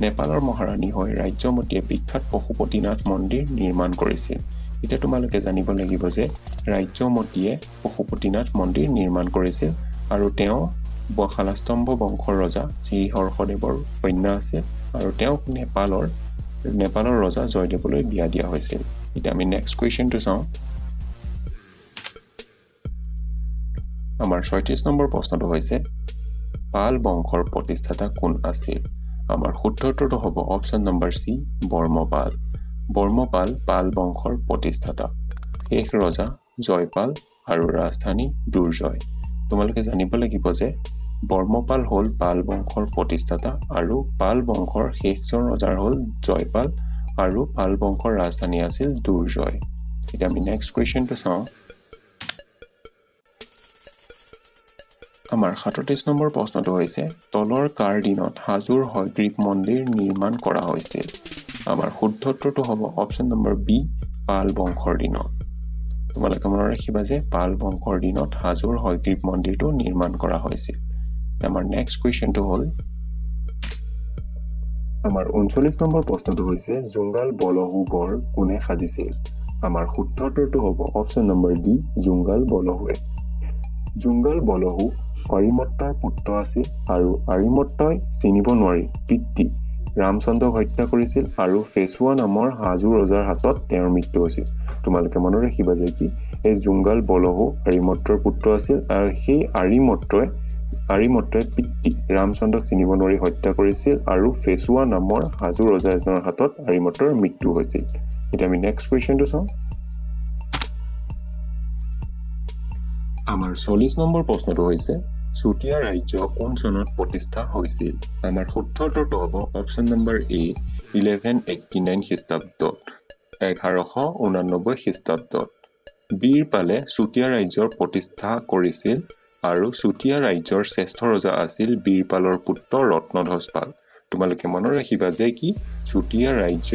নেপালৰ মহাৰাণী হৈ ৰাজ্যমতীয়ে বিখ্যাত পশুপতিনাথ মন্দিৰ নিৰ্মাণ কৰিছিল। এতিয়া তোমালোকে জানিব লাগিব যে ৰাজ্যমতীয়ে পশুপতিনাথ মন্দিৰ নিৰ্মাণ কৰিছিল আৰু তেওঁ শালাস্তম্ভ বংশৰ ৰজা শ্ৰীহৰ্ষদেৱৰ কন্যা আছিল আৰু তেওঁক নেপালৰ ৰজা জয়দেৱলৈ বিয়া দিয়া হৈছিল। এতিয়া আমি নেক্সট কুৱেশ্যনটো চাওঁ। আমাৰ 36 নম্বৰ প্ৰশ্নটো হৈছে পাল বংশৰ প্ৰতিষ্ঠাতা কোন আছিল? আমাৰ শুদ্ধ উত্তৰটো হ'ব option number C Barmapala. Barmapala পাল বংশৰ প্ৰতিষ্ঠাতা, শেষ ৰজা জয়পাল আৰু ৰাজধানী দুৰ্জয়। তোমালোকে জানিব লাগিব যে বৰ্মপাল হ'ল পাল বংশৰ প্ৰতিষ্ঠাতা আৰু পাল বংশৰ শেষজন ৰজাৰ হ'ল জয়পাল আৰু পাল বংশৰ ৰাজধানী আছিল দুৰ্জয়। এতিয়া আমি নেক্সট কুৱেশ্যনটো চাওঁ। আমাৰ 37 নম্বৰ প্ৰশ্নটো হৈছে তলৰ কাৰ দিনত হাজোৰ হয়গ্ৰীৱ মন্দিৰ নিৰ্মাণ কৰা হৈছিল? আমাৰ শুদ্ধ উত্তৰটো হ'ব অপশ্যন নম্বৰ বি পাল বংশৰ দিনত। তোমালোকে মনত ৰাখিবা যে পাল বংশৰ দিনত হাজোৰ হয়গ্ৰীৱ মন্দিৰটো নিৰ্মাণ কৰা হৈছিল। আমাৰ নেক্সট কুৱেশ্যনটো হ'ল আমাৰ 39 নম্বৰ প্ৰশ্নটো হৈছে জোংগাল বলহু গড় কোনে সাজিছিল? আমাৰ শুদ্ধ উত্তৰটো হ'ব অপশ্যন নম্বৰ ডি জোংগাল বলহুৱে। জোংগাল বলহু আৰিমত্তৰ পুত্ৰ আছিল আৰু আৰিমত্তই চিনিব নোৱাৰি পিতৃ ৰামচন্দ্ৰক হত্যা কৰিছিল আৰু ফেচুৱা নামৰ হাজো ৰজাৰ হাতত তেওঁৰ মৃত্যু হৈছিল। তোমালোকে মনত ৰাখিবা যে কি এই জোংগাল বলহু আৰিমত্তৰ পুত্ৰ আছিল আৰু সেই আৰিমত্তই পিতৃ ৰামচন্দ্ৰক চিনিব নোৱাৰি হত্যা কৰিছিল আৰু ফেচুৱা নামৰ হাজো ৰজা এজনৰ হাতত আৰিমত্তৰ মৃত্যু হৈছিল। এতিয়া আমি নেক্সট কুৱেশ্যনটো চাওঁ। আমাৰ 40 নম্বৰ প্ৰশ্নটো হৈছে চুতীয়া ৰাজ্য কোন চনত প্ৰতিষ্ঠা হৈছিল? আমাৰ শুদ্ধ উত্তৰটো হ'ব অপশ্যন নম্বৰ এ 1189 খ্ৰীষ্টাব্দত, 1189 খ্ৰীষ্টাব্দত। বীৰপালে চুতীয়া ৰাজ্যৰ প্ৰতিষ্ঠা কৰিছিল আৰু চুতীয়া ৰাজ্যৰ শ্ৰেষ্ঠ ৰজা আছিল বীৰপালৰ পুত্ৰ ৰত্নধ্বজপাল। তোমালোকে মনত ৰাখিবা যে কি চুতীয়া ৰাজ্য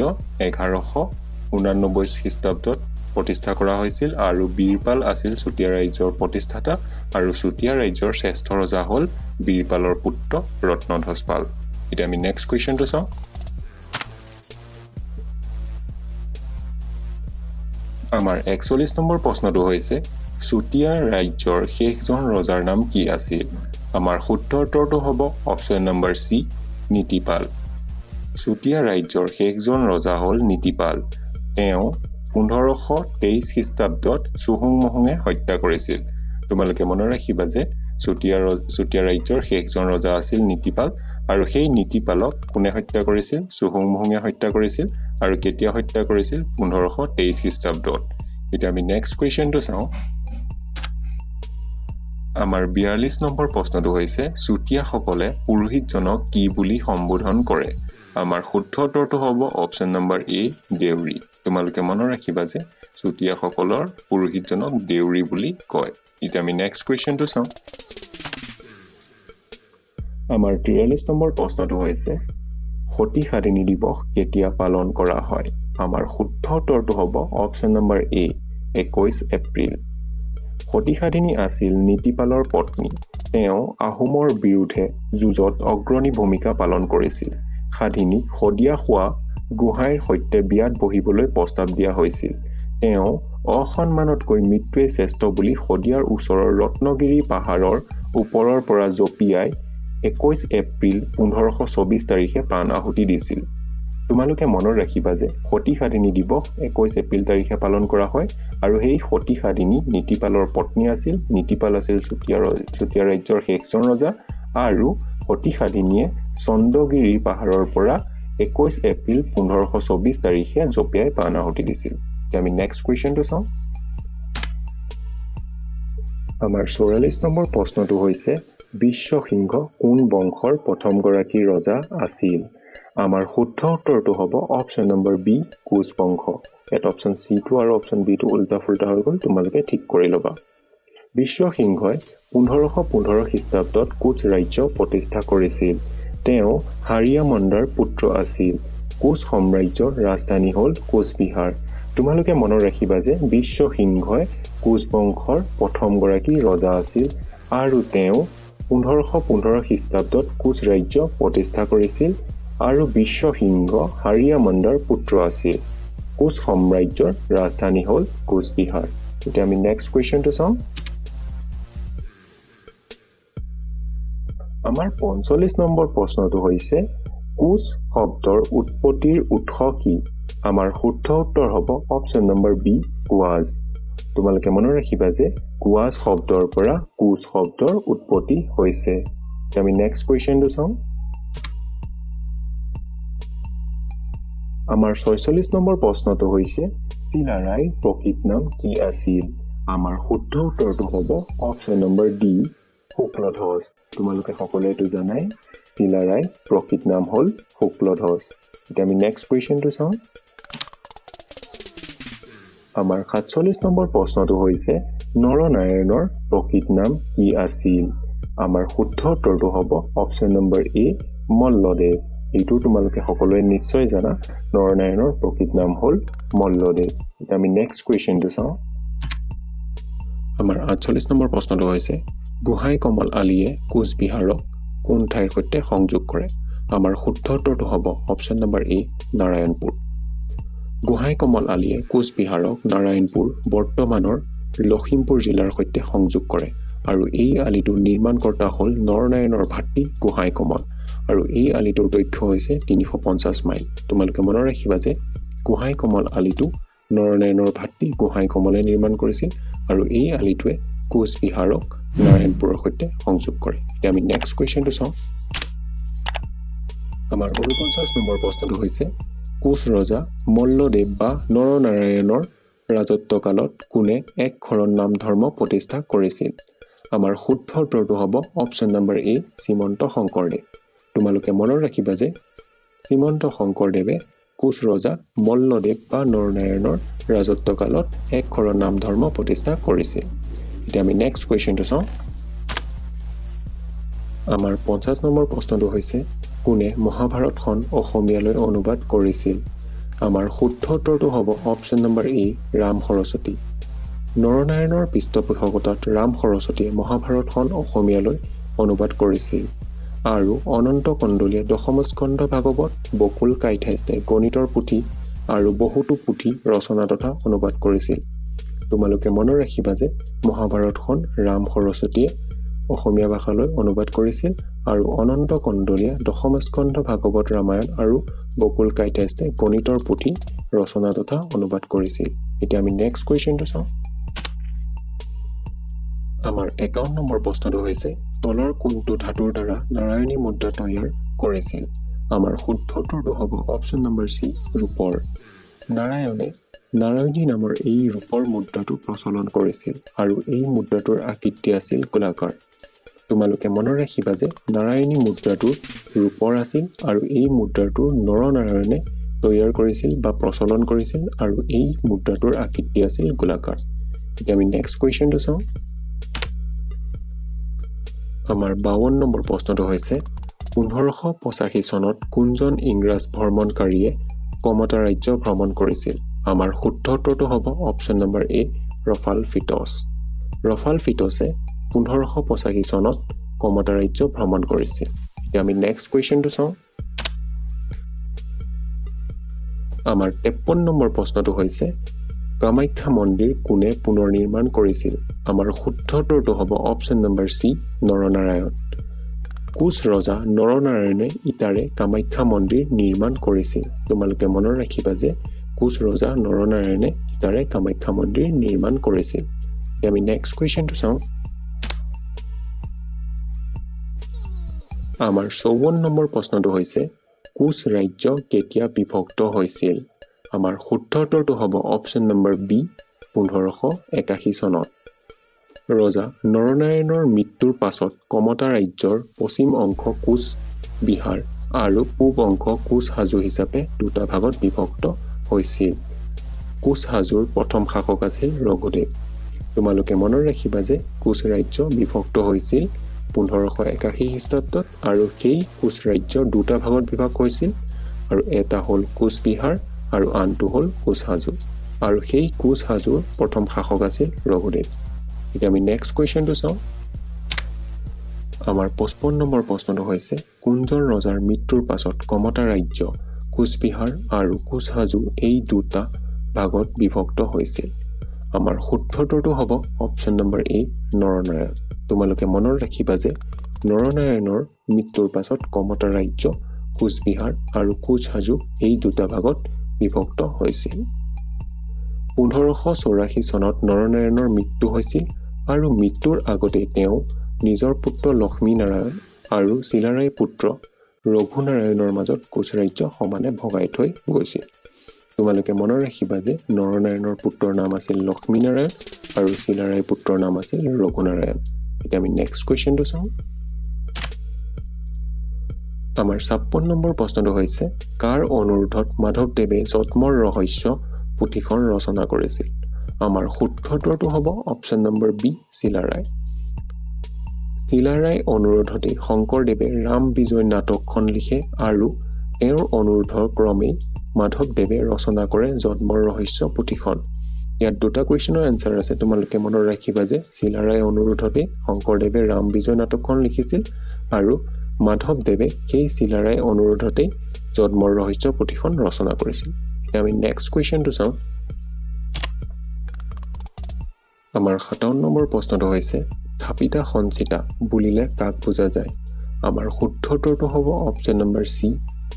1189 খ্ৰীষ্টাব্দত প্ৰতিষ্ঠা কৰা হৈছিল আৰু বীৰপাল আছিল চুতীয়া ৰাজ্যৰ প্ৰতিষ্ঠাতা আৰু চুতীয়া ৰাজ্যৰ শ্ৰেষ্ঠ ৰজা হ'ল বীৰপালৰ পুত্ৰ ৰত্নধ্বজপাল। এতিয়া আমি নেক্সট কুৱেশ্যনটো চাওঁ। আমাৰ 41 নম্বৰ প্ৰশ্নটো হৈছে চুতীয়া ৰাজ্যৰ শেষজন ৰজাৰ নাম কি আছিল? আমাৰ শুদ্ধ উত্তৰটো হ'ব option number C Nitipal. Chutia ৰাজ্যৰ শেষজন ৰজা হ'ল নীতিপাল। তেওঁ 1523 খ্ৰীষ্টাব্দত চুহুংমুহুঙে হত্যা কৰিছিল। তোমালোকে মনত ৰাখিবা যে চুতীয়া ৰাজ্যৰ শেষজন ৰজা আছিল নীতিপাল আৰু সেই নীতিপালক কোনে হত্যা কৰিছিল? চুহুংমুহুঙে হত্যা কৰিছিল আৰু কেতিয়া হত্যা কৰিছিল? 1523 খ্ৰীষ্টাব্দত। এতিয়া আমি নেক্সট কুৱেশ্যনটো চাওঁ। আমাৰ 42 নম্বৰ প্ৰশ্নটো হৈছে চুতীয়াসকলে পুৰোহিতজনক কি বুলি সম্বোধন কৰে? আমাৰ শুদ্ধ উত্তৰটো হ'ব অপশ্যন নম্বৰ এ দেউৰী। তোমালোকে মনত ৰাখিবা যে চুতীয়াসকলৰ পুৰোহিতজনক দেউৰী বুলি কয়। এতিয়া আমি নেক্সট কুৱেশ্যনটো চাওঁ। আমাৰ 43 নম্বৰ প্ৰশ্নটো হৈছে, সতী সাধিনী দিৱস কেতিয়া পালন কৰা হয়? আমাৰ শুদ্ধ উত্তৰটো হ'ব অপশ্যন নম্বৰ এ, 21 এপ্ৰিল। সতী সাধিনী আছিল নীতিপালৰ পত্নী। তেওঁ আহোমৰ বিৰুদ্ধে যুঁজত অগ্ৰণী ভূমিকা পালন কৰিছিল। সাধিনীক শদিয়া খোৱা গোহাঁইৰ সৈতে বিয়াত বহিবলৈ প্ৰস্তাৱ দিয়া হৈছিল। তেওঁ অসন্মানতকৈ মৃত্যুৱেই শ্ৰেষ্ঠ বুলি শদিয়াৰ ওচৰৰ ৰত্নগিৰি পাহাৰৰ ওপৰৰ পৰা জঁপিয়াই 21 এপ্ৰিল 1524 তাৰিখে প্ৰাণ আহুতি দিছিল। তোমালোকে মনত ৰাখিবা যে সতী সাধিনী দিৱস 21 এপ্ৰিল তাৰিখে পালন কৰা হয় আৰু সেই সতী সাধিনী নীতিপালৰ পত্নী আছিল। নীতিপাল আছিল চুতীয়া ৰাজ্যৰ শেষজন ৰজা আৰু সতী সাধিনীয়ে চন্দ্ৰগিৰি পাহাৰৰ পৰা 21 এপ্ৰিল 1524 তাৰিখে জঁপিয়াই প্ৰাণ আহুতি দিছিল। এতিয়া আমি নেক্সট কুৱেশ্যনটো চাওঁ। আমাৰ 44 নম্বৰ প্ৰশ্নটো হৈছে, বিশ্বসিংহ কোন বংশৰ প্ৰথমগৰাকী ৰজা আছিল? আমাৰ শুদ্ধ উত্তৰটো হ'ব অপশ্যন নম্বৰ বি, কোচ বংশ। ইয়াত অপশ্যন চিটো আৰু অপশ্যন বিটো উল্টা ফুল্টা হৈ গ'ল, তোমালোকে ঠিক কৰি ল'বা। বিশ্বসিংহই 1515 খ্ৰীষ্টাব্দত কোচ ৰাজ্য প্ৰতিষ্ঠা কৰিছিল। তেওঁ হাৰিয়ামন্দাৰ পুত্ৰ আছিল। কোচ সাম্ৰাজ্যৰ ৰাজধানী হ'ল কোচবিহাৰ। তোমালোকে মনত ৰাখিবা যে বিশ্বসিংহই কোচ বংশৰ প্ৰথমগৰাকী ৰজা আছিল আৰু তেওঁ 1515 খ্ৰীষ্টাব্দত কোচ ৰাজ্য প্ৰতিষ্ঠা কৰিছিল আৰু বিশ্বসিংহ হাৰিয়ামন্দাৰ পুত্ৰ আছিল। কোচ সাম্ৰাজ্যৰ ৰাজধানী হ'ল কোচবিহাৰ। এতিয়া আমি নেক্সট কুৱেশ্যনটো চাওঁ। আমাৰ 45 নম্বৰ প্ৰশ্নটো হৈছে, কোচ শব্দৰ উৎপত্তিৰ উৎস কি? আমাৰ শুদ্ধ উত্তৰ হ'ব অপশ্যন নম্বৰ বি, কোৱাজ। তোমালোকে মনত ৰাখিবা যে কোৱাজ শব্দৰ পৰা কোচ শব্দৰ উৎপত্তি হৈছে। এতিয়া আমি নেক্সট কুৱেশ্যনটো চাওঁ। আমাৰ 46 নম্বৰ প্ৰশ্নটো হৈছে, চিলাৰায়ৰ প্ৰকৃত নাম কি আছিল? আমাৰ শুদ্ধ উত্তৰটো হ'ব অপশ্যন নম্বৰ ডি, শুক্লধ্বজ। তোমালোকে সকলোৱে এইটো জানাই, চিলাৰায়ৰ প্ৰকৃত নাম হ'ল শুক্লধ্বজ। এতিয়া আমি নেক্সট কুৱেশ্যনটো চাওঁ। আমাৰ 47 নম্বৰ প্ৰশ্নটো হৈছে, নৰনাৰায়ণৰ প্ৰকৃত নাম কি আছিল? আমাৰ শুদ্ধ উত্তৰটো হ'ব অপশ্যন নম্বৰ এ, মল্লদেৱ। এইটো তোমালোকে সকলোৱে নিশ্চয় জানা, নৰনাৰায়ণৰ প্ৰকৃত নাম হ'ল মল্লদেৱ। এতিয়া আমি নেক্সট কুৱেশ্যনটো চাওঁ। আমাৰ 48 নম্বৰ প্ৰশ্নটো হৈছে, গোহাঁই কমল আলিয়ে কোচবিহাৰক কোন ঠাইৰ সৈতে সংযোগ কৰে? আমাৰ শুদ্ধ উত্তৰটো হ'ব অপশ্যন নম্বৰ এ, নাৰায়ণপুৰ। গোহাঁই কমল আলিয়ে কোচবিহাৰক নাৰায়ণপুৰ, বৰ্তমানৰ লখিমপুৰ জিলাৰ সৈতে সংযোগ কৰে আৰু এই আলিটোৰ নিৰ্মাণকৰ্তা হ'ল নৰনাৰায়ণৰ ভাতৃ গোহাঁই কমল আৰু এই আলিটোৰ দৈৰ্ঘ্য হৈছে 350 মাইল। তোমালোকে মনত ৰাখিবা যে গোহাঁই কমল আলিটো নৰনাৰায়ণৰ ভাতৃ গোহাঁই কমলে নিৰ্মাণ কৰিছিল আৰু এই আলিটোৱে কোচবিহাৰক নাৰায়ণপুৰৰ সৈতে সংযোগ কৰে। এতিয়া আমি নেক্সট কুৱেশ্যনটো চাওঁ। আমাৰ 49 নম্বৰ প্ৰশ্নটো হৈছে, কোচ ৰজা মল্লদেৱ বা নৰনাৰায়ণৰ ৰাজত্বকালত কোনে এক শৰণ নাম ধৰ্ম প্ৰতিষ্ঠা কৰিছিল? আমাৰ শুদ্ধ উত্তৰটো হ'ব অপশ্যন নম্বৰ এ, শ্ৰীমন্ত শংকৰদেৱ। তোমালোকে মনত ৰাখিবা যে শ্ৰীমন্ত শংকৰদেৱে কোচ ৰজা মল্লদেৱ বা নৰনাৰায়ণৰ ৰাজত্বকালত এক শৰণ নাম ধৰ্ম প্ৰতিষ্ঠা কৰিছিল। এতিয়া আমি নেক্সট কুৱেশ্যনটো চাওঁ। আমাৰ 50 নম্বৰ প্ৰশ্নটো হৈছে, কোনে মহাভাৰতখন অসমীয়ালৈ অনুবাদ কৰিছিল? আমাৰ শুদ্ধ উত্তৰটো হ'ব অপশ্যন নম্বৰ এ, ৰাম সৰস্বতী। নৰনাৰায়ণৰ পৃষ্ঠপোষকতাত ৰাম সৰস্বতীয়ে মহাভাৰতখন অসমীয়ালৈ অনুবাদ কৰিছিল আৰু অনন্ত কন্দলীয়ে দশমস্কন্ধ ভাগৱত, বকুল কাইথাইষ্টে গণিতৰ পুথি আৰু বহুতো পুথি ৰচনা তথা অনুবাদ কৰিছিল। তোমালোকে মনত ৰাখিবা যে মহাভাৰতখন ৰাম সৰস্বতীয়ে অসমীয়া ভাষালৈ অনুবাদ কৰিছিল আৰু অনন্ত কন্দলীয়ে দশমস্কন্ধ ভাগৱত ৰামায়ণ আৰু বকুল কাইথাইষ্টে গণিতৰ পুথি ৰচনা তথা অনুবাদ কৰিছিল। এতিয়া আমি নেক্সট কুৱেশ্যনটো চাওঁ। আমাৰ 51 নম্বৰ প্ৰশ্নটো হৈছে, তলৰ কোনটো ধাতুৰ দ্বাৰা নাৰায়ণী মুদ্ৰা তৈয়াৰ কৰিছিল? আমাৰ শুদ্ধ উত্তৰটো হ'ব অপশ্যন নম্বৰ চি, ৰূপৰ। নাৰায়ণে নাৰায়ণী নামৰ এই ৰূপৰ মুদ্ৰাটো প্ৰচলন কৰিছিল আৰু এই মুদ্ৰাটোৰ আকৃতি আছিল গোলাকাৰ। তোমালোকে মনত ৰাখিবা যে নাৰায়ণী মুদ্ৰাটো ৰূপৰ আছিল আৰু এই মুদ্ৰাটো নৰনাৰায়ণে তৈয়াৰ কৰিছিল বা প্ৰচলন কৰিছিল আৰু এই মুদ্ৰাটোৰ আকৃতি আছিল গোলাকাৰ। এতিয়া আমি নেক্সট কুৱেশ্যনটো চাওঁ। আমাৰ 52 নম্বৰ প্ৰশ্নটো হৈছে, 1585 চনত কোনজন ইংৰাজ ভ্ৰমণকাৰীয়ে কমতা ৰাজ্য ভ্ৰমণ কৰিছিল? আমাৰ শুদ্ধ উত্তৰটো হ'ব অপশ্যন নম্বৰ এ, ৰফাল ফিটছ। ৰফাল ফিটছে 1585 চনত কমতা ৰাজ্য ভ্ৰমণ কৰিছিল। এতিয়া আমি নেক্সট কুৱেশ্যনটো চাওঁ। আমাৰ 53 নম্বৰ প্ৰশ্নটো হৈছে, কামাখ্যা মন্দিৰ কোনে পুনৰ নিৰ্মাণ কৰিছিল? আমাৰ শুদ্ধ উত্তৰটো হ'ব option number C, Naranarayan. Koch ৰজা নৰনাৰায়ণে ইটাৰে কামাখ্যা মন্দিৰ নিৰ্মাণ কৰিছিল। তোমালোকে মনত ৰাখিবা যে কোচ ৰজা নৰনাৰায়ণে ইটাৰে কামাখ্যা মন্দিৰ নিৰ্মাণ কৰিছিল। এতিয়া আমি নেক্সট কুৱেশ্যনটো চাওঁ। আমাৰ 54 নম্বৰ প্ৰশ্নটো হৈছে, কোচ ৰাজ্য কেতিয়া বিভক্ত হৈছিল? আমাৰ শুদ্ধ উত্তৰটো হ'ব অপশ্যন নম্বৰ বি, 1581 চনত। ৰজা নৰনাৰায়ণৰ মৃত্যুৰ পাছত কমতা ৰাজ্যৰ পশ্চিম অংশ কোচ বিহাৰ আৰু পূব অংশ কোচ হাজো হিচাপে দুটা ভাগত বিভক্ত হৈছিল। কোচ হাজোৰ প্ৰথম শাসক আছিল ৰঘুদেৱ। তোমালোকে মনত ৰাখিবা যে কোচ ৰাজ্য বিভক্ত হৈছিল 1581 খ্ৰীষ্টাব্দত আৰু সেই কোচ ৰাজ্য দুটা ভাগত বিভাগ হৈছিল আৰু এটা হ'ল কোচবিহাৰ আৰু আনটো হ'ল কোচ হাজো আৰু সেই কোচ হাজোৰ প্ৰথম শাসক আছিল ৰঘুদেৱ। এতিয়া আমি নেক্সট কুৱেশ্যনটো চাওঁ। আমাৰ 55 নম্বৰ প্ৰশ্নটো হৈছে, কোনজন ৰজাৰ মৃত্যুৰ পাছত কমতা ৰাজ্য কোচবিহাৰ আৰু কোচ হাজো এই দুটা ভাগত বিভক্ত হৈছিল? আমাৰ শুদ্ধ উত্তৰটো হ'ব অপশ্যন নম্বৰ এ, নৰনাৰায়ণ। তোমালোকে মনত ৰাখিবা যে নৰনাৰায়ণৰ মৃত্যুৰ পাছত কমতা ৰাজ্য কোচবিহাৰ আৰু কোচ হাজো এই দুটা ভাগত বিভক্ত হৈছিল। 1584 চনত নৰনাৰায়ণৰ মৃত্যু হৈছিল আৰু মৃত্যুৰ আগতে তেওঁ নিজৰ পুত্ৰ লক্ষ্মীনাৰায়ণ আৰু চিলাৰায়ৰ পুত্ৰ ৰঘুনাৰায়ণৰ মাজত কোচ ৰাজ্য সমানে ভগাই থৈ গৈছিল। তোমালোকে মনত ৰাখিবা যে নৰনাৰায়ণৰ পুত্ৰৰ নাম আছিল লক্ষ্মীনাৰায়ণ আৰু চিলাৰায়ৰ পুত্ৰৰ নাম আছিল ৰঘুনাৰায়ণ। এতিয়া আমি নেক্সট কুৱেশ্যনটো চাওঁ। আমাৰ 56 নম্বৰ প্ৰশ্নটো হৈছে, কাৰ অনুৰোধত মাধৱদেৱে যত্মৰ ৰহস্য পুথিখন ৰচনা কৰিছিল? আমাৰ শুদ্ধ উত্তৰটো হ'ব option number B, Chilarai. Chilarai অনুৰোধতেই শংকৰদেৱে ৰাম বিজয় নাটকখন লিখে আৰু তেওঁৰ অনুৰোধৰ ক্ৰমেই মাধৱদেৱে ৰচনা কৰে যত্মৰ ৰহস্য পুথিখন। ইয়াত দুটা কুৱেশ্যনৰ এনচাৰ আছে। তোমালোকে মনত ৰাখিবা যে চিলাৰায় অনুৰোধতেই শংকৰদেৱে ৰাম বিজয় নাটকখন লিখিছিল আৰু মাধৱদেৱে সেই চিলাৰায় অনুৰোধতেই যত্মৰ ৰহস্য পুথিখন ৰচনা কৰিছিল। এতিয়া আমি নেক্সট কুৱেশ্যনটো চাওঁ। আমাৰ 57 নম্বৰ প্ৰশ্নটো হৈছে, থাপিতা সঞ্চিতা বুলিলে কাক বুজা যায়? আমাৰ শুদ্ধ উত্তৰটো হ'ব অপশ্যন নম্বৰ চি,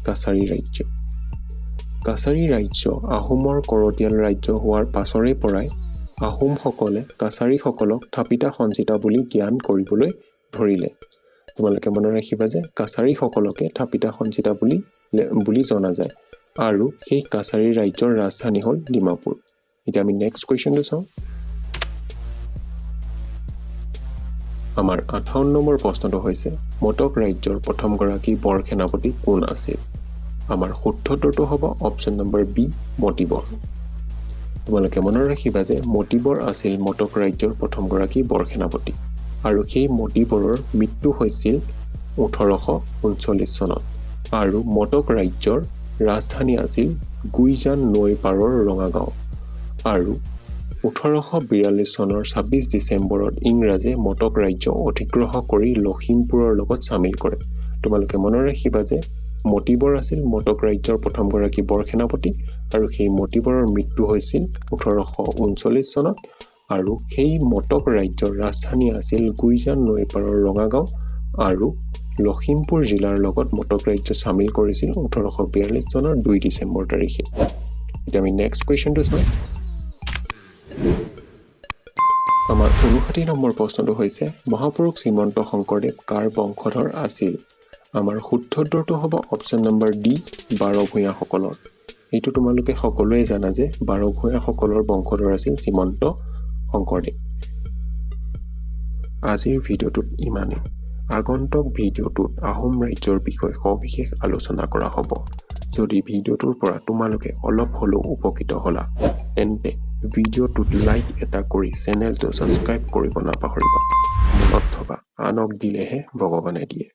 কাছাৰী ৰাজ্য। কাছাৰী ৰাজ্য আহোমৰ কৰতীয়াল ৰাজ্য হোৱাৰ পাছৰে পৰাই আহোমসকলে কাছাৰীসকলক থাপিতা সঞ্চিতা বুলি জ্ঞান কৰিবলৈ ধৰিলে। তোমালোকে মনত ৰাখিবা যে কাছাৰীসকলকে থাপিতা সঞ্চিতা বুলি জনা যায় আৰু সেই কাছাৰী ৰাজ্যৰ ৰাজধানী হ'ল ডিমাপুৰ। এতিয়া আমি নেক্সট কুৱেশ্যনটো চাওঁ। আমাৰ 58 নম্বৰ প্ৰশ্নটো হৈছে, মটক ৰাজ্যৰ প্ৰথমগৰাকী বৰসেনাপতি কোন আছিল? আমাৰ শুদ্ধ উত্তৰটো হ'ব অপশ্যন নম্বৰ বি, মতিবৰ। তোমালোকে মনত ৰাখিবা যে মতিবৰ আছিল মটক ৰাজ্যৰ প্ৰথমগৰাকী বৰসেনাপতি আৰু সেই মতিবৰৰ মৃত্যু হৈছিল 1839 চনত আৰু মটক ৰাজ্যৰ ৰাজধানী আছিল গুইজান নৈ পাৰৰ ৰঙাগাঁও আৰু 1842 চনৰ 26 ডিচেম্বৰত ইংৰাজে মটক ৰাজ্য অধিগ্ৰহ কৰি লখিমপুৰৰ লগত চামিল কৰে। তোমালোকে মনত ৰাখিবা যে মতিবৰ আছিল মটক ৰাজ্যৰ প্ৰথমগৰাকী বৰসেনাপতি আৰু সেই মতিবৰৰ মৃত্যু হৈছিল 1839 চনত আৰু সেই মটক ৰাজ্যৰ ৰাজধানী আছিল গুইজান নৈ পাৰৰ ৰঙাগাঁও আৰু লখিমপুৰ জিলাৰ লগত মটক ৰাজ্য চামিল কৰিছিল 1842 চনৰ 2 ডিচেম্বৰ তাৰিখে। এতিয়া আমি নেক্সট কুৱেশ্যনটো চাওঁ। আমাৰ 59 নম্বৰ প্ৰশ্নটো হৈছে, মহাপুৰুষ শ্ৰীমন্ত শংকৰদেৱ কাৰ বংশধৰ আছিল? আমাৰ শুদ্ধ উত্তৰটো হ'ব অপশ্যন নম্বৰ ডি, বাৰ ভূঞাসকলৰ। এইটো তোমালোকে সকলোৱে জানা যে বাৰ ভূঞাসকলৰ বংশধৰ আছিল শ্ৰীমন্ত শংকৰদেৱ। আজিৰ ভিডিঅ'টোত ইমানেই। আগন্তুক ভিডিঅ'টোত আহোম ৰাজ্যৰ বিষয়ে সবিশেষ আলোচনা কৰা হ'ব। যদি ভিডিঅ'টোৰ পৰা তোমালোকে অলপ হ'লেও উপকৃত হ'লা, তেন্তে ভিডিঅ'টোত লাইক এটা কৰি চেনেলটো ছাবস্ক্ৰাইব কৰিব নাপাহৰিবা। মনত থবা, আনক দিলেহে ভগৱানে দিয়ে।